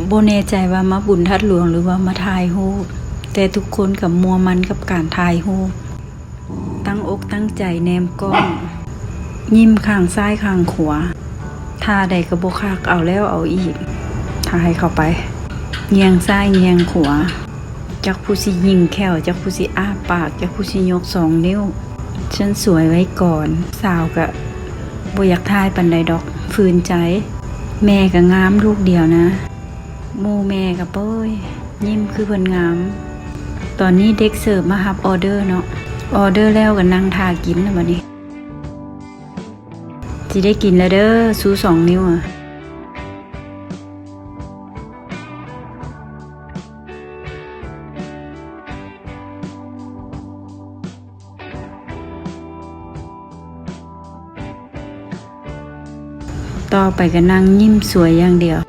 ບໍ່ແນ່ໃຈວ່າມາບຸນທາດຫຼວງ ຫຼືວ່າມາຖ່າຍຮູບ, ແຕ່ທຸກຄົນກໍມົວມັນກັບການຖ່າຍຮູບ, ຕັ້ງອົກຕັ້ງໃຈແນມກ້ອງ, ຍິ້ມຂ້າງຊ້າຍຂ້າງຂວາ, ທ່າໃດກໍບໍ່ຄັກ ເອົາແລ້ວເອົາອີກ, ຖ່າຍເຂົ້າໄປ, ແຍງຊ້າຍແຍງຂວາ, ຈັກຜູ້ຊິຍິງແຂ້ວ, ຈັກຜູ້ຊິອ້າປາກ, ຈັກຜູ້ຊິຍົກສອງນິ້ວ. ຊັ້ນສວຍໄວ້ກ່ອນ, ສາວກະບໍ່ຢາກຖ່າຍປານໃດດອກ, ຝືນໃຈ. ແມ່ກະງາມລູກດຽວນະ, ໝູ່ແມ່ກະເປີຍ, ຍິ້ມຄືເພິ່ນງາມ. ຕອນນີ້ເດັກເສີບມາຮັບອໍເດີເນາະ, ອໍເດີແລ້ວກະນັ່ງຖ້າກິນລະບາດນີ້. ຊິໄດ້ກິນແລ້ວເດີ, ຊູສອງນິ້ວອະ. ຕໍ່ໄປກໍນັ່ງຍິ້ມສວຍຢ່າງດຽວ,